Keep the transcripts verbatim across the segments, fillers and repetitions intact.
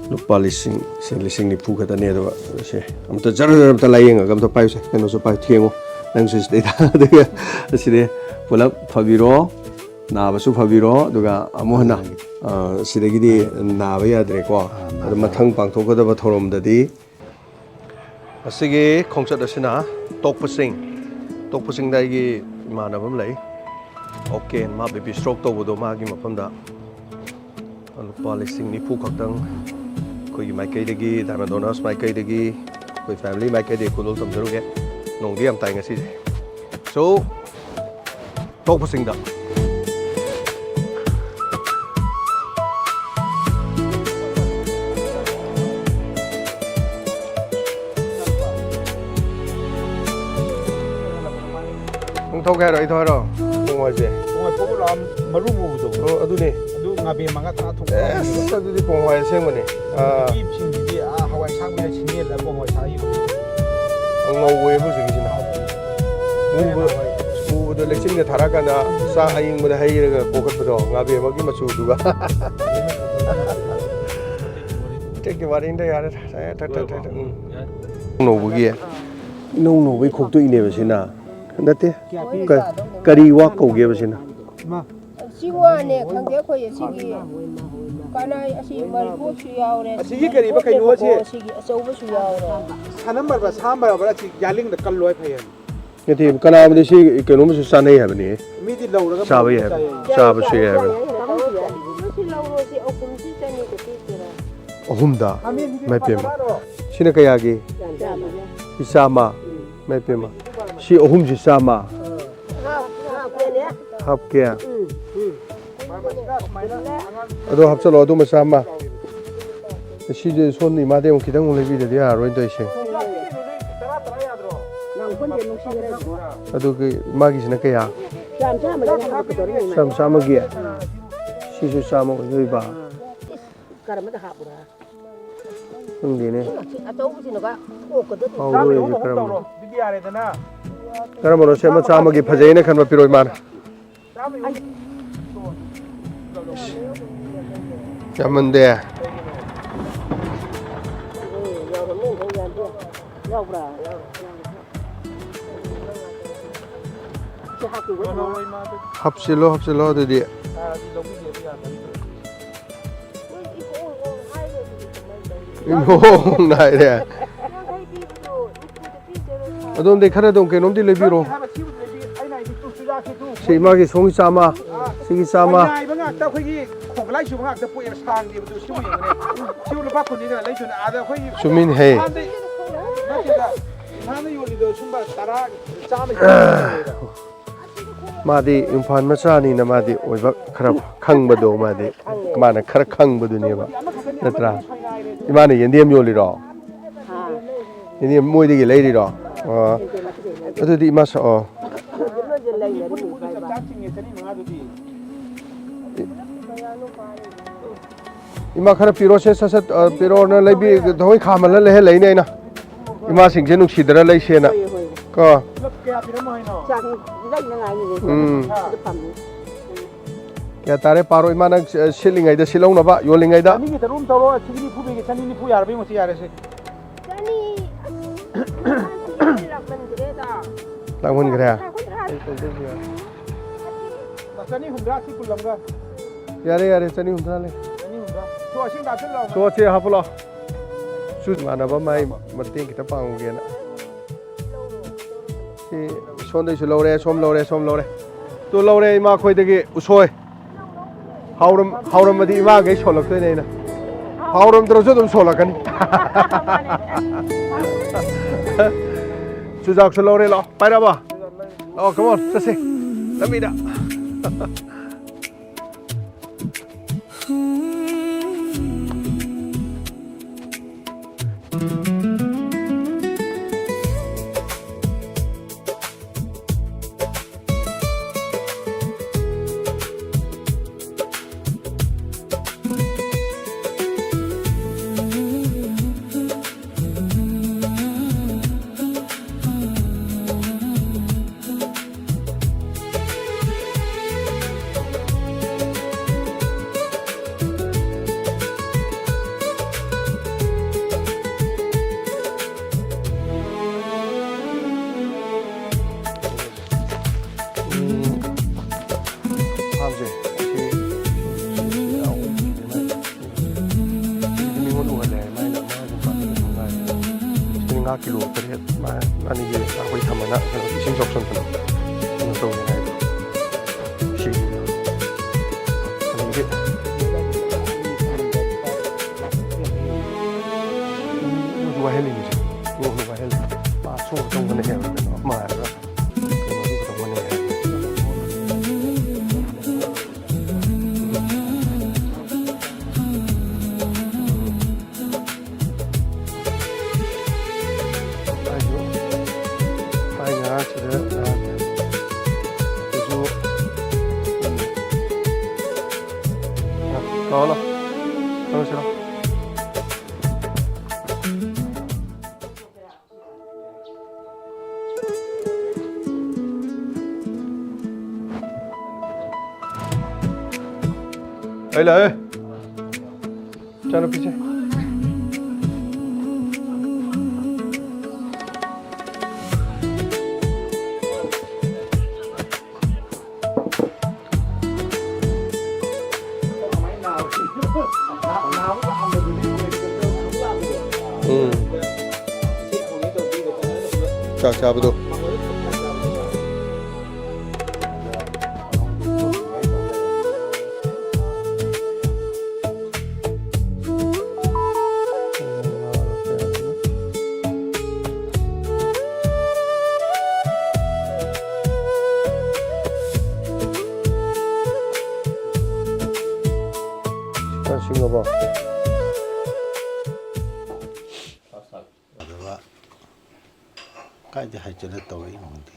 ꯂꯨꯄꯥ ꯂꯤꯁꯤꯡ, ꯁꯦ, ꯂꯤꯁꯤꯡ ꯅꯤꯐꯨ ꯈꯛꯇꯅꯦ꯫ ꯑꯗꯨꯒ ꯁꯦ, ꯑꯝꯇ ꯖꯔ ꯖꯔ ꯑꯝꯇ ꯂꯥꯏꯌꯦꯡꯉꯒ ꯑꯝꯇ ꯄꯥꯏꯌꯨꯁꯦ꯫ ꯀꯩꯅꯣꯁꯨ ꯄꯥꯏꯌꯨ, ꯊꯦꯡꯉꯨ꯫ ꯅꯪꯁꯨ ꯁꯤꯗꯩꯗ꯫ ꯑꯗꯨꯒ ꯑꯁꯤꯗꯤ ꯄꯨꯂꯞ ꯐꯕꯤꯔꯣ, ꯅꯥꯕꯁꯨ ꯐꯕꯤꯔꯣ꯫ ꯑꯗꯨꯒ ꯑꯃꯨꯛ ꯍꯟꯅ, ꯑ, ꯁꯤꯗꯒꯤꯗꯤ ꯅꯥꯕ ꯌꯥꯗ꯭ꯔꯦꯀꯣ꯫ ꯑꯥ, ꯅꯥꯕ ꯑꯗꯨ ꯃꯊꯪ ꯄꯥꯡꯊꯣꯛꯀꯗꯕ ꯊꯧꯔꯝꯗꯗꯤ꯫ ꯉꯁꯤꯒꯤ ꯈꯣꯡꯆꯠ ꯑꯁꯤꯅ ꯇꯣꯛꯄꯁꯤꯡ, ꯇꯣꯛꯄꯁꯤꯡꯗ ꯑꯩꯒꯤ ꯏꯃꯥꯟꯅꯕ ꯑꯃ ꯂꯩ꯫ ꯑꯣꯀꯦ, ꯃꯥ ꯕꯤ ꯄꯤ ꯁ꯭ꯇ꯭ꯔꯣꯛ ꯇꯧꯕꯗꯣ ꯃꯥꯒꯤ ꯃꯐꯝꯗ ꯂꯨꯄꯥ ꯂꯤꯁꯤꯡ ꯅꯤꯐꯨ ꯈꯛꯇꯪ ꯑꯩꯈꯣꯏꯒꯤ ꯃꯥꯏꯀꯩꯗꯒꯤ, ꯗꯥꯏꯃꯟ ꯗꯣꯅꯔꯁ ꯃꯥꯏꯀꯩꯗꯒꯤ, ꯑꯩꯈꯣꯏ ꯐꯦꯃꯤꯂꯤ ꯃꯥꯏꯀꯩꯗꯒꯤ ꯈꯨꯗꯣꯜ ꯇꯝꯖꯔꯨꯒꯦ꯫ ꯅꯣꯡꯗꯤ ꯌꯥꯝ ꯇꯥꯏ ꯉꯁꯤꯁꯦ꯫ So, ꯇꯣꯛꯄꯁꯤꯡꯗ꯫ ꯅꯪ ꯊꯧꯒꯦ ꯍꯥꯏꯔꯣ? ꯑꯩ ꯊꯧ ꯍꯥꯏꯔꯣ? ꯄꯣꯡ ꯍꯥꯏꯁꯦ꯫ ꯄꯣꯡ ꯍꯥꯏ ꯐꯥꯎꯕ ꯂꯥꯛꯑꯝ-, ꯃꯔꯨ ꯃꯨꯕꯗꯣ꯫ ꯑꯣ, ꯑꯗꯨꯅꯦ꯫ ꯑꯗꯨ ꯉꯥꯕꯦꯝ ꯃꯉꯥ ꯇꯔꯥ ꯊꯣꯛꯄ ꯑꯦꯁ, ꯌꯥꯎꯕꯅꯦꯕ꯫ ꯑꯗꯨꯗꯤ ꯄꯣꯡ ꯍꯥꯏ ꯑꯁꯦꯡꯕꯅꯦ꯫ ꯑꯥ꯫ ꯅꯨꯄꯤꯁꯤꯡꯁꯤꯗꯤ, ꯑꯥ, ꯍꯋꯥꯏ ꯑꯁꯥꯡꯕꯤꯗ ꯁꯤꯡꯖꯦꯜꯂ ꯄꯣꯡ ꯍꯋꯥꯏ ꯊꯥꯛꯏꯕꯅꯦ꯫ ꯉꯧꯋꯦꯕ ꯍꯧꯖꯤꯛꯀꯤꯁꯤꯅ꯫ ꯃꯨꯕ-, ꯃꯨꯕꯗꯣ ꯂꯩꯆꯤꯟꯒ ꯊꯥꯔꯛꯑꯀꯥꯟꯗ ꯆꯥꯛ ꯑꯌꯤꯡꯕꯗ ꯍꯩꯔꯒ ꯀꯣꯛꯈꯠꯄꯗꯣ, ꯉꯥꯕꯦꯝꯃꯒꯤ ꯃꯆꯨꯗꯨꯒ꯫ ꯇꯦꯛꯀꯤ ꯋꯥꯔꯤꯅꯤꯗ, ꯌꯥꯔꯦ꯫ ꯌꯥꯔꯦ, ꯊꯛ, ꯊꯛ, ꯊꯛ, ꯊꯛ, ꯎꯝ꯫ ꯏꯅꯧ ꯅꯧꯕꯒꯤ, ꯏꯅꯧ ꯅꯧꯕꯒꯤ ꯈꯣꯛꯇꯣꯛꯏꯅꯦꯕ ꯁꯤꯅ꯫ ꯅꯠꯇꯦ꯫ ꯀ-, ꯀꯔꯤ ꯋꯥ ꯀꯧꯒꯦꯕ ꯁꯤꯅ? ꯁꯤ ꯋꯥꯅꯦ ꯈꯪꯗꯦ ꯑꯩꯈꯣꯏ ꯑꯁꯤꯒꯤ ꯀꯅꯥ ꯑꯁꯤ ꯃꯔꯤꯄꯣꯛꯁꯨ ꯌꯥꯎꯔꯦ꯫ ꯑꯁꯤꯒꯤ ꯀꯔꯤꯕ ꯀꯩꯅꯣ ꯑꯁꯤ? ꯑꯁꯤꯒꯤ ꯑꯆꯧꯕꯁꯨ ꯌꯥꯎꯔꯦ꯫ ꯁꯅꯝꯕꯔꯕ, ꯁꯥꯝꯕꯔꯕ ꯑꯁꯤ ꯌꯥꯂꯤꯡꯗ ꯀꯜꯂꯣ ꯍꯥꯏ ꯐꯩꯌꯦ꯫ ꯅꯠꯇꯦ, ꯀꯅꯥꯕꯨꯗꯤ ꯁꯤ ꯀꯩꯅꯣꯝꯁꯨ ꯆꯥꯅꯩ ꯍꯥꯏꯕꯅꯤ꯫ ꯃꯤꯗꯤ ꯂꯧꯔꯒ ꯆꯥꯕ ꯌꯥꯏ ꯍꯥꯏꯕꯅꯤ꯫ ꯆꯥꯏ, ꯆꯥꯕꯁꯨ ꯌꯥꯏ ꯍꯥꯏꯕꯅꯤ꯫ ꯆꯥꯕꯁꯨ ꯌꯥꯏ꯫ ꯁꯤ ꯂꯧꯔꯣ, ꯁꯤ ꯑꯍꯨꯝꯁꯤ ꯆꯅꯤꯗ ꯄꯤꯁꯤꯔꯥ? ꯑꯍꯨꯝꯗ? ꯃꯥꯏ ꯄꯦꯝꯃ꯫ ꯁꯤꯅ ꯀꯌꯥꯒꯤ? ꯆꯥꯝꯃ꯫ ꯁꯤ ꯆꯥꯝꯃ? ꯃꯥꯏ ꯄꯦꯝꯃ꯫ ꯁꯤ ꯑꯍꯨꯝꯁꯤ ꯆꯥꯝꯃ? ꯍꯥꯞꯀꯦꯅꯦ꯫ ꯍꯥꯞꯀꯦ? ꯎꯝ, ꯎꯝ꯫ ꯑꯗꯣ ꯍꯥꯞꯆꯜꯂꯣ, ꯑꯗꯨ ꯃꯆꯥ ꯑꯃ꯫ ꯁꯤꯁꯦ ꯁꯣꯝꯗ ꯏꯃꯥꯗꯩ ꯑꯃꯨꯛ ꯈꯤꯇꯪ ꯑꯃꯨꯛ ꯂꯩꯕꯤꯗꯗꯤ ꯌꯥꯔꯔꯣꯏꯅ ꯇꯧꯔꯤꯁꯦ꯫ ꯌꯥꯝ ꯀꯟꯅ ꯅꯨꯡꯁꯤꯈ꯭ꯔꯦ꯫ ꯑꯗꯨꯒꯤ ꯃꯥꯒꯤꯁꯤꯅ ꯀꯌꯥ? ꯆꯥꯝ ꯆꯥꯝꯃꯗ ꯍꯥꯞꯀꯗꯧꯔꯤꯕ ꯏꯃꯥ꯫ ꯆꯥꯝ ꯆꯥꯝꯃꯒꯤ? ꯁꯤꯁꯨ ꯆꯥꯝꯃ ꯑꯣꯏꯗꯣꯏꯕ? ꯀꯔꯝꯕꯗ ꯍꯥꯞꯄꯨꯔꯥ? ꯈꯪꯗꯦꯅꯦ꯫ ꯑꯆꯧꯕꯁꯤꯅꯒ ꯑꯣꯛꯀꯗꯣꯔꯤ꯫ ꯍꯥꯎꯔꯣꯏꯁꯦ ꯀꯔꯝꯕꯅꯣ? ꯀꯔꯝꯕꯅꯣ? ꯁꯦ, ꯑꯃ ꯆꯥꯝꯃꯒꯤ ꯐꯖꯩꯅ ꯈꯟꯕ ꯄꯤꯔꯛꯑꯣ ꯏꯃꯥꯅ꯫ ꯌꯥꯝꯃꯟꯗꯦ꯫ ꯍꯥꯞꯆꯤꯜꯂꯣ, ꯍꯥꯞꯆꯤꯜꯂꯣ ꯑꯗꯨꯗꯤ꯫ ꯏꯍꯣꯡ ꯍꯥꯏꯔꯦ꯫ ꯑꯗꯣꯝꯗꯩ ꯈꯔ ꯑꯗꯨꯝ ꯀꯩꯅꯣꯝꯗꯤ ꯂꯩꯕꯤꯔꯣ꯫ ꯁꯤ ꯏꯃꯥꯒꯤ ꯁꯣꯝꯒꯤ ꯆꯥꯝꯃ, ꯁꯤꯒꯤ ꯆꯥꯝꯃ꯫ ꯃꯌꯥꯏꯕ ꯉꯥꯛꯇ ꯑꯩꯈꯣꯏꯒꯤ ꯈꯣꯡꯒꯂꯥꯏ ꯆꯨꯕ ꯉꯥꯛꯇ ꯄꯣꯛꯑꯦꯕ, ꯁꯥꯡꯗꯦꯕꯗꯨ꯫ ꯁꯤꯕꯨ ꯌꯦꯡꯉꯨꯅꯦ꯫ ꯁꯤꯕꯨ ꯂꯨꯄꯥ ꯀꯨꯟꯅꯤꯗꯅ ꯂꯩꯗꯨꯅ꯫ ꯑꯥꯗ ꯑꯩꯈꯣꯏꯒꯤ ꯆꯨꯝꯃꯤꯅꯦꯍꯦ꯫ ꯍꯥꯟꯅꯗꯤ ꯅꯠꯇꯦꯗ, ꯏꯝꯐꯥꯜꯗ ꯌꯣꯜꯂꯤꯗꯣ ꯁꯨꯝꯕ ꯇꯔꯥ, ꯆꯥꯝꯃ ꯌꯣꯜꯂꯤꯗꯣ꯫ ꯃꯥꯗꯤ ꯏꯝꯐꯥꯜ ꯃꯆꯥꯅꯤꯅ ꯃꯥꯗꯤ ꯑꯣꯏꯕ ꯈꯔ ꯈꯪꯕꯗꯣ, ꯃꯥꯗꯤ ꯃꯥꯅ ꯈꯔ ꯈꯪꯕꯗꯨꯅꯦꯕ, ꯅꯠꯇ꯭ꯔꯥ? ꯏꯃꯥꯅ ꯌꯦꯟꯗꯦꯝ ꯌꯣꯜꯂꯤꯔꯣ? ꯌꯦꯟꯗꯦꯝ ꯃꯣꯏꯗꯒꯤ ꯂꯩꯔꯤꯔꯣ? ꯑꯣ꯫ ꯑꯗꯨꯗꯤ ꯏꯃꯥ ꯁꯛꯑꯣ꯫ ꯏꯃꯥ ꯈꯔ ꯄꯤꯔꯣꯁꯦ, ꯁꯠ ꯁꯠ, ꯑ, ꯄꯤꯔꯣꯅ ꯂꯩꯕꯤ-, ꯊꯑꯣꯏ ꯈꯥꯝꯍꯜꯂ ꯂꯩꯍꯜꯂꯛꯏꯅꯦ ꯑꯩꯅ꯫ ꯏꯃꯥꯁꯤꯡꯁꯦ ꯅꯨꯡꯁꯤꯗꯅ ꯂꯩꯁꯦꯅ꯫ ꯍꯣꯏ, ꯍꯣꯏ꯫ ꯀꯣ꯫ ꯄꯨꯂꯞ ꯀꯌꯥ ꯄꯤꯔꯝꯃꯣ ꯍꯥꯏꯅꯣ? ꯆꯥꯛ ꯂꯩꯅꯉꯥꯏꯅꯤꯅꯦ꯫ ꯎꯝ꯫ ꯑꯗꯨ ꯐꯪꯉꯤ꯫ ꯀꯌꯥ ꯇꯥꯔꯦ? ꯄꯥꯔꯣ ꯏꯃꯥ, ꯅꯪ, ꯑ, ꯁꯤꯠꯂꯤꯉꯩꯗ ꯁꯤꯠꯍꯧꯅꯕ, ꯌꯣꯜꯂꯤꯉꯩꯗ꯫ ꯆꯅꯤꯒꯤ ꯇꯔꯨꯛ ꯑꯃ ꯇꯧꯔꯣ, ꯆꯅꯤ ꯅꯤꯐꯨ ꯄꯤꯒꯦ, ꯆꯅꯤ ꯅꯤꯐꯨ ꯌꯥꯔꯕ ꯌꯦꯡꯉꯣ, ꯁꯤ ꯌꯥꯔꯦ ꯁꯤ꯫ ꯆꯅꯤ, ꯑꯁ, ꯂꯥꯛꯃꯟꯈ꯭ꯔꯦꯗ꯫ ꯂꯥꯛꯃꯟꯈ꯭ꯔꯦ? ꯀꯨꯟꯊ꯭ꯔꯥ, ꯀꯨꯟꯊ꯭ꯔꯥ꯫ ꯆꯅꯤ ꯍꯨꯝꯗ꯭ꯔꯥ, ꯁꯤ ꯀꯨꯜ ꯑꯃꯒ꯫ ꯌꯥꯔꯦ, ꯌꯥꯔꯦ, ꯆꯅꯤ ꯍꯨꯝꯗ꯭ꯔꯥ ꯂꯩ꯫ ꯆꯅꯤ ꯍꯨꯝꯗ꯭ꯔꯥ꯫ ꯁꯣ ꯑꯁꯤ ꯍꯥꯞꯆꯤꯜꯂꯣ꯫ ꯁꯣ ꯑꯁꯤ ꯍꯥꯞꯄꯨ ꯂꯥꯎ꯫ ꯁꯨ ꯏꯃꯥꯟꯅꯕ ꯃꯥꯏ ꯃꯇꯦꯡ ꯈꯤꯇ ꯄꯥꯡꯉꯨꯒꯦꯅ꯫ ꯁꯤ ꯁꯣꯝꯗꯩꯁꯨ ꯂꯧꯔꯦ, ꯁꯣꯝ ꯂꯧꯔꯦ, ꯁꯣꯝ ꯂꯧꯔꯦ꯫ ꯇꯨ ꯂꯧꯔꯦ ꯏꯃꯥ ꯈꯣꯏꯗꯒꯤ ꯎꯁꯣꯏ꯫ ꯍꯥꯎꯔꯝ-, ꯍꯥꯎꯔꯝꯃꯗꯤ ꯏꯃꯥꯈꯩ ꯁꯣꯜꯂꯛꯇꯣꯏꯅꯦ ꯑꯩꯅ꯫ ꯍꯥꯎꯔꯝꯗ꯭ꯔꯁꯨ ꯑꯗꯨꯝ ꯁꯣꯜꯂꯛꯀꯅꯤ꯫ ꯆꯨꯖꯥꯛꯁꯨ ꯂꯧꯔꯦ, ꯂꯥꯛꯑꯣ, ꯄꯥꯏꯔꯛꯑꯕ? ꯂꯥꯛꯑꯣ, come on, ꯆꯠꯁꯦ꯫ ꯂꯝꯕꯤꯗ꯫ ꯆꯥꯛ ꯀꯤꯂꯣ ꯇꯔꯦꯠ ꯃꯥ-, ꯑꯅꯤꯒꯤ ꯑꯩꯈꯣꯏ ꯊꯝꯃꯅ ꯀꯩꯅꯣ ꯏꯁꯤꯡ ꯆꯥꯎꯁꯟꯕꯗꯣ ꯀꯩꯅꯣ ꯇꯧꯅꯤ ꯍꯥꯏꯗꯣ꯫ ꯁꯤ ꯑꯗꯒꯤ ꯎ-, ꯎꯗꯤ ꯋꯥꯏꯍꯜꯂꯤꯅꯦ ꯁꯦ꯫ ꯎ-, ꯎꯗꯤ ꯋꯥꯏꯍꯜꯂꯤ꯫ ꯃꯥ ꯁꯣꯛ ꯇꯧꯕꯅꯦ ꯍꯥꯏꯕ ꯀꯩꯅꯣ ꯑꯃ ꯍꯥꯏꯔꯒ ꯀꯩꯅꯣꯗꯤ ꯈꯤꯇꯪ ꯃꯥꯟꯅꯩ ꯍꯥꯏꯕ꯫ ꯑꯩꯁꯨ ꯃꯥꯏ ꯉꯔꯥꯡ ꯁꯤꯗ ꯉꯔꯥꯡ ꯑꯩꯁꯨ ꯂꯥꯛꯑꯣ ꯂꯥꯛꯑꯣ ꯆꯪꯉꯁꯤ ꯂꯥꯛꯑꯣ꯫ ꯑꯩ ꯂꯥꯛꯑꯦ꯫ ꯏꯆꯥꯅꯨꯄꯤꯁꯦ꯫ ꯎꯝ꯫ ꯆꯥꯛ ꯆꯥꯕꯗꯣ꯫ ꯁꯤꯡꯉꯕꯣ? ꯑꯗꯨꯒ ꯀꯥꯏꯗ ꯍꯥꯏꯆꯠꯂ ꯇꯧꯔꯛꯏꯅꯣ ꯈꯪꯗꯦ꯫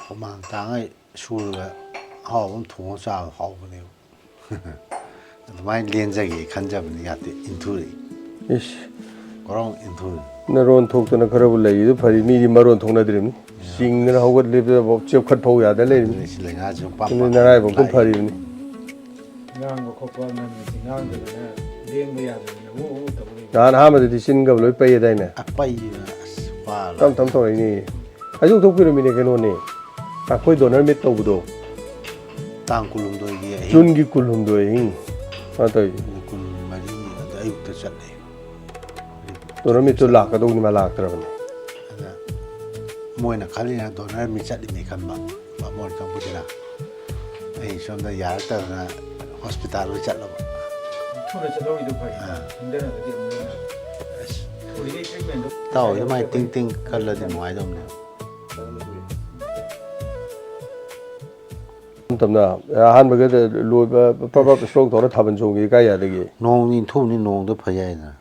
ꯍꯨꯃꯥꯡ ꯇꯥꯡꯉꯩ ꯁꯨꯔꯒ ꯑꯍꯥꯎꯕ ꯑꯃ ꯊꯣꯡꯉ ꯆꯥꯕ ꯍꯥꯎꯕꯅꯦꯕ꯫ ꯑꯗꯨꯃꯥꯏꯅ ꯂꯦꯟꯖꯒꯦ ꯈꯟꯖꯕꯅꯤ, ꯌꯥꯗꯦ, ꯏꯟꯊꯨꯔꯛꯏ꯫ ꯏꯁ꯫ ꯒꯣꯔꯣꯡ ꯏꯟꯊꯨꯔꯛꯏ꯫ ꯅꯔꯣꯟ ꯊꯣꯛꯇꯅ ꯈꯔꯕꯨ ꯂꯩꯔꯤꯗꯨ ꯐꯔꯤ, ꯃꯤꯗꯤ ꯃꯔꯣꯟ ꯊꯣꯛꯅꯗ꯭ꯔꯤꯕꯅꯤ꯫ ꯆꯤꯡꯗꯅ ꯍꯧꯒꯠꯂꯤꯕꯗ ꯆꯦꯞꯈꯠ ꯐꯧ ꯌꯥꯗ ꯂꯩꯔꯤꯕꯅꯤ꯫ ꯑꯗꯨꯅꯤ, ꯁꯤ ꯂꯩꯉꯥꯛꯁꯤꯅ ꯄꯥꯝ ꯑꯗꯨꯗꯤ ꯄꯥꯝ ꯅꯔꯥꯏꯕꯛꯇꯨ ꯂꯥꯛꯏ꯫ ꯐꯔꯤꯕꯅꯤ꯫ ꯉꯥꯡꯕ ꯈꯣꯠꯄ ꯉꯝꯃꯤꯁꯤ ꯉꯥꯡꯗꯗꯅ ꯂꯦꯡꯕ ꯌꯥꯗꯗꯅ ꯎ ꯎ ꯇꯧ ꯂꯩꯕ꯫ ꯅꯍꯥꯟ ꯑꯍꯥꯟꯕꯗꯗꯤ ꯆꯤꯟꯒ ꯂꯣꯏ ꯄꯩꯌꯦꯗꯥꯏꯅꯦ? ꯑꯄꯩꯕ, ꯑꯁ, ꯋꯥ ꯇꯞ ꯇꯞ ꯇꯧꯔꯛꯏꯅꯦ꯫ ꯍꯥꯏꯗꯣꯛ ꯊꯣꯛꯄꯤꯔꯝꯃꯤꯅꯦ ꯀꯩꯅꯣꯅꯦ꯫ ꯑꯩꯈꯣꯏ ꯗꯣꯅꯔ ꯃꯤꯠ ꯇꯧꯕꯗꯣ꯫ ꯇꯥꯡ ꯀꯨꯟꯍꯨꯝꯗꯣꯏꯒꯤ ꯑꯍꯤꯡ꯫ ꯖꯨꯟꯒꯤ ꯀꯨꯟꯍꯨꯝꯗꯣꯏ ꯑꯍꯤꯡ꯫ ꯀꯃꯥꯏꯅ ꯇꯧꯔꯤꯅꯣ? ꯄꯨꯡ ꯀꯨꯟꯃꯔꯤ ꯑꯗ ꯑꯌꯨꯛꯇ ꯆꯠꯂꯦ꯫ Donor meet ꯇꯨ ꯂꯥꯛꯀꯗꯧꯅꯤ, ꯃꯥ ꯂꯥꯛꯇ꯭ꯔꯕꯅꯤ꯫ ꯑꯗ ꯃꯣꯏꯅ ꯈꯜꯂꯤꯅ donor meet ꯆꯠꯂꯤꯅꯦ ꯈꯟꯕ, ꯕꯥꯃꯣꯟ ꯀꯥꯡꯕꯨꯁꯤꯅ꯫ ꯑꯩ ꯁꯣꯝꯗ ꯌꯥꯔꯛꯇꯗꯅ hospital ꯗ ꯆꯠꯂꯕ꯫ ꯊꯨꯅ ꯆꯠꯍꯧꯔꯤꯗꯣ ꯐꯩ꯫ ꯑꯥ꯫ ꯊꯦꯡꯊꯔꯒꯗꯤ ꯑꯃꯨꯛ ꯍꯦꯟꯅ ꯑꯁ꯫ ꯊꯨꯔꯤꯉꯩ treatment ꯗꯣ ꯏꯇꯥꯎ ꯍꯣꯏ ꯃꯥꯏ ꯇꯤꯡ ꯇꯤꯡ ꯀꯜꯂꯗꯤ ꯅꯨꯡꯉꯥꯏꯗꯧꯅꯦꯕ꯫ ꯇꯞꯅ ꯑꯍꯥꯟꯕꯒ ꯂꯣꯏꯕ ꯄ꯭ꯔꯞ ꯄ꯭ꯔꯞ stroke ꯇꯧꯔ ꯊꯥꯕꯜ ꯆꯣꯡꯉꯤ ꯀꯥꯏ ꯌꯥꯗꯒꯤ? ꯅꯣꯡ ꯅꯤꯡꯊꯧꯅꯤ, ꯅꯣꯡꯗ ꯐꯩ ꯍꯥꯏꯗꯅ꯫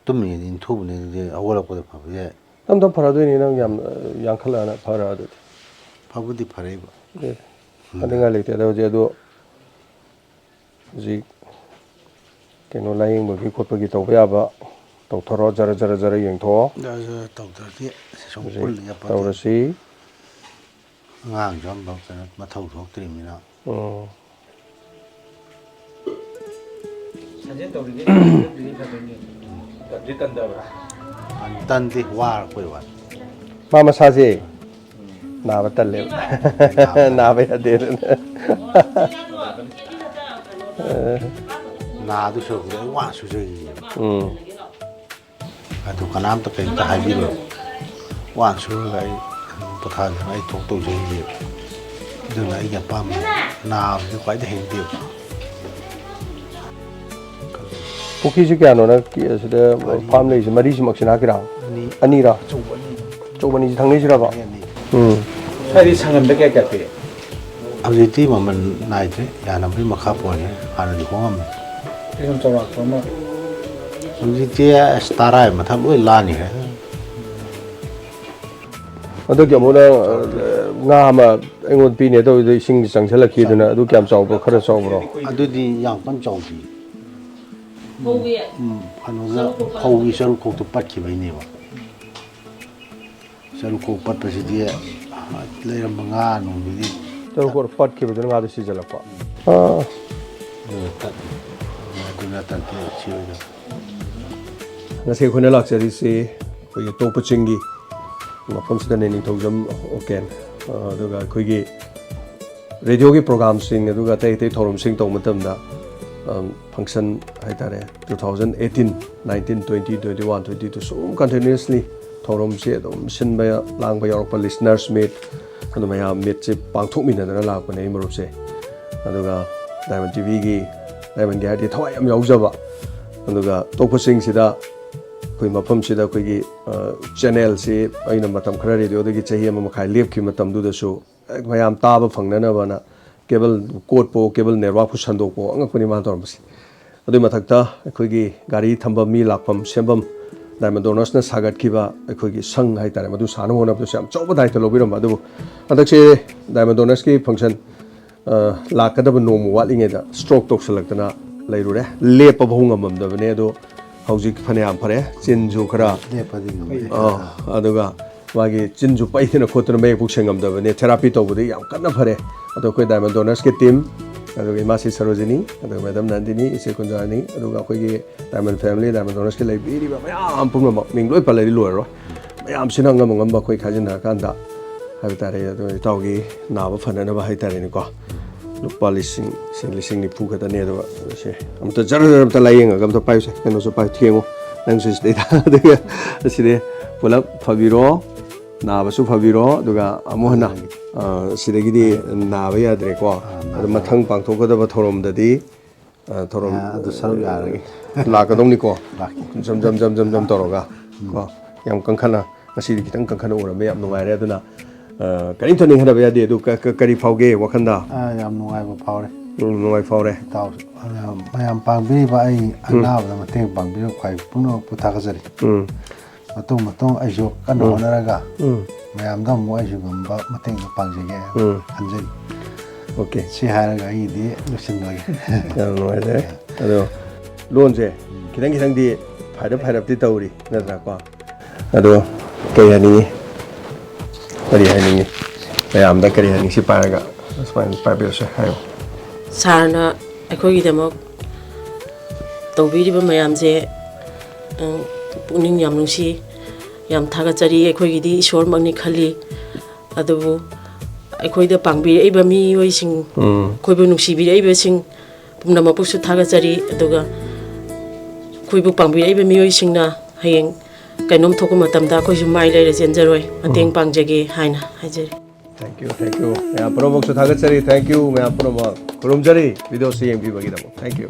ꯇꯨꯝꯃꯤꯉꯩꯗ ꯏꯟꯊꯨꯕꯅꯦ, ꯑꯗꯨꯗꯤ ꯍꯧꯒꯠꯂꯛꯄꯗ ꯐꯕ ꯌꯥꯏ꯫ ꯇꯞ ꯇꯞ ꯐꯔꯗꯣꯏꯅꯤ, ꯅꯪ ꯌꯥꯝ, ꯑ, ꯌꯥꯡꯈꯠꯂꯛꯑꯅ ꯐꯔꯛꯑꯗꯨꯗꯤ꯫ ꯐꯕꯨꯗꯤ ꯐꯔꯛꯏꯕ꯫ ꯑꯦ, ꯎꯝ꯫ ꯐꯅꯤꯡꯉꯥꯏ ꯂꯩꯇꯦ꯫ ꯑꯗꯣ ꯍꯧꯖꯤꯛ, ꯍꯧꯖꯤꯛ ꯀꯩꯅꯣ ꯂꯥꯌꯦꯡꯕꯒꯤ ꯈꯣꯠꯄꯒꯤ ꯇꯧꯕ ꯌꯥꯕ ꯇꯧꯊꯣꯔꯣ, ꯖꯔ ꯖꯔ ꯖꯔ ꯌꯦꯡꯊꯣꯛꯑꯣ꯫ ꯖꯔ ꯖꯔ ꯇꯧꯗ꯭ꯔꯗꯤ ꯁꯨꯝ ꯍꯧꯖꯤꯛ ꯀꯨꯜ ꯂꯩ ꯌꯥꯄꯣꯠꯇꯦ꯫ ꯇꯧꯔꯁꯤ꯫ ꯑꯉꯥꯡꯁꯨ ꯑꯃꯐꯥꯎ ꯀꯩꯅꯣ ꯃꯊꯧ ꯊꯣꯛꯇ꯭ꯔꯤꯕꯅꯤꯅ꯫ ꯎꯝ꯫ ꯁꯥꯖꯦꯜ ꯇꯧꯔꯤꯉꯩ ꯐꯗꯣꯏꯅꯦ꯫ ꯇꯟꯗꯤ ꯇꯟꯗꯕ꯭ꯔꯥ? ꯇꯟꯗꯦ, ꯋꯥꯔꯛꯄꯩ ꯋꯥꯅꯤ꯫ ꯃꯥ ꯃꯁꯥꯁꯦ ꯅꯥꯕ ꯇꯜꯂꯦꯕ꯫ ꯅꯥꯕ ꯌꯥꯗꯦ ꯑꯗꯨꯅ꯫ ꯅꯥꯗꯨ ꯁꯔꯨꯛꯄꯨꯗꯤ ꯑꯩ ꯋꯥꯅ ꯁꯨꯖꯒꯦ꯫ ꯎꯝ꯫ ꯑꯗꯨ ꯀꯅꯥꯝꯇ ꯀꯔꯤꯝꯇ ꯍꯥꯏꯕꯤꯔꯣꯏ꯫ ꯋꯥꯅ ꯁꯨꯔꯒ ꯑꯩ ꯑꯗꯨꯝ ꯄꯣꯊꯥꯖꯔꯒ ꯑꯩ ꯊꯣꯛ ꯇꯧꯖꯩꯌꯦ꯫ ꯑꯗꯨꯅ ꯑꯩꯒꯤ ꯑꯄꯥꯝꯕ, ꯅꯥꯕꯁꯦ ꯈ꯭ꯋꯥꯏꯗꯩ ꯍꯩꯅꯗꯦꯕ꯫ ꯄꯨꯈ꯭ꯔꯤꯁꯤ ꯀꯌꯥꯅꯣ ꯅꯪ ꯀꯤ-, ꯑꯁꯤꯗ ꯃꯔꯤ꯫ Farm ꯂꯩꯔꯤꯁꯦ? ꯃꯔꯤꯁꯤꯃꯛꯁꯤ ꯅꯍꯥꯛꯀꯤꯔꯥ? ꯑꯅꯤ꯫ ꯑꯅꯤꯔꯥ? ꯑꯆꯧꯕ ꯑꯅꯤ꯫ ꯑꯆꯧꯕ ꯑꯅꯤꯁꯤ ꯊꯪꯅꯩꯁꯤꯔꯕ? ꯑꯅꯤ, ꯑꯅꯤ꯫ ꯎꯝ꯫ ꯁ꯭ꯋꯥꯏꯗꯤ ꯁꯪꯉꯝꯗ ꯀꯌꯥ ꯀꯌꯥ ꯄꯤ? ꯍꯧꯖꯤꯛꯇꯤ ꯃꯃꯜ ꯅꯥꯏꯗ꯭ꯔꯦ, ꯌꯥꯅꯕꯒꯤ ꯃꯈꯥ ꯄꯣꯜꯂꯦ꯫ ꯍꯥꯟꯅꯗꯤ ꯍꯣꯡꯉꯝꯃꯤ꯫ ꯁꯨꯝ ꯆꯥꯎꯔꯥꯛꯄ ꯑꯃ꯫ ꯍꯧꯖꯤꯛꯇꯤ ꯑꯁ ꯇꯔꯥꯒꯤ ꯃꯊꯛ ꯂꯣꯏ ꯂꯥꯟꯈ꯭ꯔꯦ꯫ ꯍꯟꯗꯛꯀꯤ ꯑꯃꯨꯛꯅ, ꯑ, ꯉꯥ ꯑꯃ ꯑꯩꯉꯣꯟꯗ ꯄꯤꯅꯦ ꯇꯧꯕꯗ ꯏꯁꯤꯡ ꯆꯪꯁꯤꯜꯂꯛꯈꯤꯗꯅ, ꯑꯗꯨ ꯀꯌꯥꯝ ꯆꯥꯎꯕ꯭ꯔꯣ? ꯈꯔ ꯆꯥꯎꯕ꯭ꯔꯣ? ꯑꯗꯨꯗꯤ ꯌꯥꯝ ꯀꯟꯅ ꯆꯥꯎꯗꯦ꯫ ꯎꯝ, ꯀꯩꯅꯣꯗ ꯐꯧꯒꯤ ꯆꯔꯨ ꯈꯣꯛꯇꯣ ꯄꯠꯈꯤꯕꯩꯅꯦꯕ꯫ ꯆꯔꯨꯈꯣꯛ ꯄꯠꯄꯁꯤꯗꯤ ꯂꯩꯔꯝꯕ ꯉꯥ ꯅꯨꯡꯗꯨꯗꯤ ꯆꯔꯨꯈꯣꯛ ꯄꯠꯈꯤꯕꯗꯨꯅ ꯉꯥꯗꯣ ꯁꯤꯖꯜꯂꯛꯄ꯫ ꯑꯥ꯫ ꯑꯗꯨꯅ ꯇꯠ-, ꯑꯗꯨ ꯅꯠꯇ꯭ꯔꯗꯤ ꯁꯤ ꯑꯣꯏꯗꯕ꯫ ꯉꯁꯤ ꯑꯩꯈꯣꯏꯅ ꯂꯥꯛꯆꯔꯤꯁꯤ ꯑꯩꯈꯣꯏꯒꯤ ꯇꯣꯞꯄ ꯆꯤꯡꯒꯤ ꯃꯐꯝꯁꯤꯗꯅꯦ, ꯅꯤꯡꯊꯧꯖꯝ ꯍꯣꯇꯦꯜ꯫ ꯑꯗꯨꯒ ꯑꯩꯈꯣꯏꯒꯤ ꯔꯦꯗꯤꯑꯣꯒꯤ ꯄ꯭ꯔꯣꯒꯥꯝꯁꯤꯡ ꯑꯗꯨꯒ ꯑꯇꯩ ꯑꯇꯩ ꯊꯧꯔꯝꯁꯤꯡ ꯇꯧꯕ ꯃꯇꯝꯗ, ꯐꯪꯁꯟ ꯍꯥꯏꯇꯥꯔꯦ, two thousand eighteen, nineteen, twenty, twenty-one, twenty-two ꯁꯨꯝ continuously ꯊꯧꯔꯝꯁꯤ ꯑꯗꯨꯝ ꯁꯤꯟꯕ ꯂꯥꯡꯕ ꯌꯥꯎꯔꯛꯄ, listeners meet, ꯑꯗꯨ ꯃꯌꯥꯝ ꯃꯤꯠꯁꯦ ꯄꯥꯡꯊꯣꯛꯃꯤꯟꯅꯗꯅ ꯂꯥꯛꯄꯅꯦ ꯑꯩ ꯃꯔꯨꯞꯁꯦ꯫ ꯑꯗꯨꯒ ꯗꯥꯏꯃꯟ ꯇꯤꯚꯤꯒꯤ, ꯗꯥꯏꯃꯟꯒꯤ ꯍꯥꯏꯔꯗꯤ ꯊꯋꯥꯏ ꯌꯥꯝ ꯌꯥꯎꯖꯕ, ꯑꯗꯨꯒ ꯑꯇꯣꯞꯄꯁꯤꯡꯁꯤꯗ ꯑꯩꯈꯣꯏ ꯃꯐꯝꯁꯤꯗ ꯑꯩꯈꯣꯏꯒꯤ ꯆꯦꯅꯦꯜꯁꯤ ꯑꯩꯅ ꯃꯇꯝ ꯈꯔ ꯔꯦꯗꯤꯑꯣꯗꯒꯤ ꯆꯍꯤ ꯑꯃ ꯃꯈꯥꯏ ꯂꯦꯞꯈꯤꯕ ꯃꯇꯝꯗꯨꯗꯁꯨ ꯃꯌꯥꯝ ꯇꯥꯕ ꯐꯪꯅꯅꯕꯅ ꯀꯦꯕꯜ ꯀꯣꯠꯄꯣ, ꯀꯦꯕꯜ ꯅꯦꯠꯋꯥꯛꯄꯨ ꯁꯟꯗꯣꯛꯄꯣ, ꯑꯉꯛꯄꯅꯤ ꯃꯥꯅ ꯇꯧꯔꯝꯕꯁꯦ꯫ ꯑꯗꯨꯏ ꯃꯊꯛꯇ ꯑꯩꯈꯣꯏꯒꯤ ꯒꯥꯔꯤ ꯊꯝꯐꯝ, ꯃꯤ ꯂꯥꯛꯐꯝ ꯁꯦꯝꯐꯝ, ꯗꯥꯏꯃꯟ ꯗꯣꯅꯔꯁꯅ ꯁꯥꯒꯠꯈꯤꯕ ꯑꯩꯈꯣꯏꯒꯤ ꯁꯪ ꯍꯥꯏꯇꯥꯔꯦ, ꯃꯗꯨ ꯁꯥꯅꯕ ꯍꯣꯠꯅꯕꯗꯁꯨ ꯌꯥꯝ ꯆꯥꯎꯕ ꯗꯥꯏꯇ ꯂꯧꯕꯤꯔꯝꯕ꯫ ꯑꯗꯨꯕꯨ ꯍꯟꯗꯛꯁꯦ ꯗꯥꯏꯃꯟ ꯗꯣꯅꯔꯁꯀꯤ ꯐꯪꯁꯟ, ꯑ, ꯂꯥꯛꯀꯗꯕ ꯅꯣꯡꯃ ꯋꯥꯠꯂꯤꯉꯩꯗ ꯁ꯭ꯇ꯭ꯔꯣꯛ ꯇꯧꯁꯜꯂꯛꯇꯅ ꯂꯩꯔꯨꯔꯦ꯫ ꯂꯦꯞꯄ ꯐꯥꯎ ꯉꯝꯃꯝꯗꯕꯅꯦ꯫ ꯑꯗꯣ ꯍꯧꯖꯤꯛ ꯐꯅꯌꯥꯝ ꯐꯔꯦ, ꯆꯤꯟꯁꯨ ꯈꯔ, ꯂꯦꯞꯄꯗꯤ ꯉꯝꯗꯦ꯫ ꯑ, ꯑꯗꯨꯒ ꯃꯥꯒꯤ ꯆꯤꯟꯁꯨ ꯄꯩꯗꯅ ꯈꯣꯠꯇꯅ ꯃꯌꯦꯛ ꯐꯥꯎ ꯁꯦꯡꯉꯝꯗꯕꯅꯦ꯫ ꯊꯦꯔꯥꯄꯤ ꯇꯧꯕꯗ ꯌꯥꯝ ꯀꯟꯅ ꯐꯔꯦ꯫ ꯑꯗꯣ ꯑꯩꯈꯣꯏ ꯗꯥꯏꯃꯟ ꯗꯣꯅꯔꯁꯀꯤ ꯇꯤꯝ, ꯑꯗꯨꯒ ꯏꯃꯥꯁꯤ ꯁꯔꯣꯖꯤꯅꯤ, ꯑꯗꯨꯒ ꯃꯦꯗꯝ ꯅꯟꯗꯤꯅꯤ, ꯏꯆꯦ ꯀꯨꯟꯖꯥꯅꯤ, ꯑꯗꯨꯒ ꯑꯩꯈꯣꯏꯒꯤ ꯗꯥꯏꯃꯟ ꯐꯦꯃꯤꯂꯤ, ꯗꯥꯏꯃꯟ ꯗꯣꯅꯔꯁꯀꯤ ꯂꯩꯕꯤꯔꯤꯕ ꯃꯌꯥꯝ ꯄꯨꯝꯅꯃꯛ, ꯃꯤꯡ ꯂꯣꯏ ꯄꯜꯂꯗꯤ ꯂꯣꯏꯔꯔꯣꯏ꯫ ꯃꯌꯥꯝꯁꯤꯅ ꯑꯉꯝ ꯑꯉꯝꯕ ꯑꯩꯈꯣꯏ ꯈꯥꯏꯖꯤꯟꯅꯔꯀꯥꯟꯗ ꯍꯥꯏꯕ ꯇꯥꯔꯦ, ꯑꯗꯣ ꯏꯇꯥꯎꯒꯤ ꯅꯥꯕ ꯐꯅꯅꯕ ꯍꯥꯏ ꯇꯥꯔꯦꯅꯦꯀꯣ, ꯂꯨꯄꯥ ꯂꯤꯁꯤꯡ, ꯁꯤ ꯂꯤꯁꯤꯡ ꯅꯤꯐꯨ ꯈꯛꯇꯅꯦ꯫ ꯑꯗꯨꯒ ꯁꯦ ꯑꯝꯇ ꯖꯔ ꯖꯔ ꯑꯝꯇ ꯂꯥꯏꯌꯦꯡꯉꯒ ꯑꯝꯇ ꯄꯥꯏꯌꯨꯁꯦ, ꯀꯩꯅꯣꯁꯨ ꯄꯥꯏꯌꯨ, ꯊꯦꯡꯉꯨ, ꯅꯪꯁꯨ ꯁꯤꯗꯩꯗ꯫ ꯑꯗꯨꯒ ꯑꯁꯤꯗꯤ ꯄꯨꯂꯞ ꯐꯕꯤꯔꯣ, ꯅꯥꯕꯁꯨ ꯐꯕꯤꯔꯣ, ꯑꯗꯨꯒ ꯑꯃꯨꯛ ꯍꯟꯅ, ꯑ, ꯁꯤꯗꯒꯤꯗꯤ ꯅꯥꯕ ꯌꯥꯗ꯭ꯔꯦꯀꯣ꯫ ꯑꯥ, ꯅꯥꯕ ꯑꯗꯣ ꯃꯊꯪ ꯄꯥꯡꯊꯣꯛꯀꯗꯕ ꯊꯧꯔꯝꯗꯗꯤ, ꯑ, ꯊꯧꯔꯝ, ꯑꯥ, ꯑꯗꯨ ꯁꯔꯨꯛ ꯌꯥꯔꯒꯦ꯫ ꯂꯥꯛꯀꯗꯧꯅꯤꯀꯣ꯫ ꯂꯥꯛꯀꯦ꯫ ꯖꯝ, ꯖꯝ, ꯖꯝ, ꯖꯝ, ꯖꯝ ꯇꯧꯔꯒ꯫ ꯎꯝ꯫ ꯀꯣ? ꯌꯥꯝ ꯀꯟꯈꯠꯅ, ꯉꯁꯤꯗꯤ ꯈꯤꯇꯪ ꯀꯟꯈꯠꯅ ꯎꯔꯝꯃꯦ, ꯌꯥꯝ ꯅꯨꯡꯉꯥꯏꯔꯦ꯫ ꯑꯗꯨꯅ, ꯑ, ꯀꯔꯤꯝꯇ ꯅꯤꯡꯍꯟꯅꯕ ꯌꯥꯗꯦ꯫ ꯑꯗꯨ ꯀ-, ꯀ-, ꯀꯔꯤ ꯐꯥꯎꯒꯦ ꯋꯥꯈꯜꯗ? ꯑꯥ, ꯌꯥꯝ ꯅꯨꯡꯉꯥꯏꯕ ꯐꯥꯎꯔꯦ꯫ ꯎꯝ, ꯅꯨꯡꯉꯥꯏ ꯐꯥꯎꯔꯦ꯫ ꯏꯇꯥꯎ, ꯑ, ꯃꯌꯥꯝ ꯄꯥꯡꯕꯤꯔꯤꯕ ꯑꯩ ꯎꯝ꯫ ꯑꯅꯥꯕꯗ ꯃꯇꯦꯡ ꯄꯥꯡꯕꯤꯔꯤꯕ ꯈ꯭ꯋꯥꯏ ꯄꯨꯝꯅꯃꯛꯄꯨ ꯊꯥꯒꯠꯆꯔꯤ꯫ ꯎꯝ꯫ ꯃꯇꯨꯡ ꯃꯇꯨꯡ ꯑꯩꯁꯨ ꯀꯟꯅ ꯎꯝ꯫ ꯍꯣꯠꯅꯔꯒ ꯎꯝ꯫ ꯃꯌꯥꯝꯗ ꯑꯃꯨꯛ ꯑꯩꯁꯨ ꯉꯝꯕ ꯃꯇꯦꯡꯗꯣ ꯄꯥꯡꯖꯒꯦ ꯍꯥꯏꯅ ꯎꯝ꯫ ꯈꯟꯖꯔꯤ꯫ ꯑꯣꯀꯦ꯫ ꯁꯤ ꯍꯥꯏꯔꯒ ꯑꯩꯒꯤꯗꯤ ꯂꯣꯏꯁꯤꯟꯂꯒꯦ꯫ ꯌꯥꯝ ꯅꯨꯡꯉꯥꯏꯖꯔꯦ꯫ ꯑꯗꯣ ꯂꯣꯟꯁꯦ ꯈꯤꯇꯪ ꯈꯤꯇꯪꯗꯤ ꯐꯥꯏꯔꯞ ꯐꯥꯏꯔꯞꯇꯤ ꯇꯧꯔꯤ, ꯅꯠꯇ꯭ꯔꯥꯀꯣ? ꯑꯗꯣ ꯀꯔꯤ ꯍꯥꯏꯅꯤꯡꯉꯤ? ꯀꯔꯤ ꯍꯥꯏꯅꯤꯡꯉꯤ? ꯃꯌꯥꯝꯗ ꯀꯔꯤ ꯍꯥꯏꯅꯤꯡꯉꯤ? ꯁꯤ ꯄꯥꯏꯔꯒ ꯁꯨꯃꯥꯏꯅ ꯄꯥꯏꯕꯤꯔꯁꯦ, ꯍꯥꯏꯌꯣ꯫ ꯁꯥꯔꯅ ꯑꯩꯈꯣꯏꯒꯤꯗꯃꯛ ꯇꯧꯕꯤꯔꯤꯕ ꯃꯌꯥꯝꯁꯦ, ꯑ, ꯄꯨꯛꯅꯤꯡ ꯌꯥꯝ ꯅꯨꯡꯁꯤ, ꯌꯥꯝ ꯊꯥꯒꯠꯆꯔꯤ꯫ ꯑꯩꯈꯣꯏꯒꯤꯗꯤ ꯏꯁꯣꯔꯃꯛꯅꯤ ꯈꯜꯂꯤ꯫ ꯑꯗꯨꯕꯨ ꯑꯩꯈꯣꯏꯗ ꯄꯥꯡꯕꯤꯔꯛꯏꯕ ꯃꯤꯑꯣꯏꯁꯤꯡ, ꯎꯝ ꯑꯩꯈꯣꯏꯕꯨ ꯅꯨꯡꯁꯤꯕꯤꯔꯛꯏꯕꯁꯤꯡ ꯄꯨꯝꯅꯃꯛꯄꯨꯁꯨ ꯊꯥꯒꯠꯆꯔꯤ꯫ ꯑꯗꯨꯒ ꯑꯩꯈꯣꯏꯕꯨ ꯄꯥꯡꯕꯤꯔꯛꯏꯕ ꯃꯤꯑꯣꯏꯁꯤꯡꯅ ꯍꯌꯦꯡ ꯀꯩꯅꯣꯝ ꯊꯣꯛꯄ ꯃꯇꯝꯗ ꯑꯩꯈꯣꯏꯁꯨ ꯃꯥꯏ ꯂꯩꯔ ꯆꯦꯟꯖꯔꯣꯏ, ꯃꯇꯦꯡ ꯄꯥꯡꯖꯒꯦ ꯍꯥꯏꯅ ꯍꯥꯏꯖꯔꯤ꯫ Thank you, thank you. ꯃꯌꯥꯝ ꯄꯨꯝꯅꯃꯛꯁꯨ ꯊꯥꯒꯠꯆꯔꯤ, thank you꯫ ꯃꯌꯥꯝ ꯄꯨꯝꯅꯃꯛ ꯈꯨꯔꯨꯝꯖꯔꯤ, videoꯁꯤ ꯌꯦꯡꯕꯤꯕꯒꯤꯗꯃꯛ thank you꯫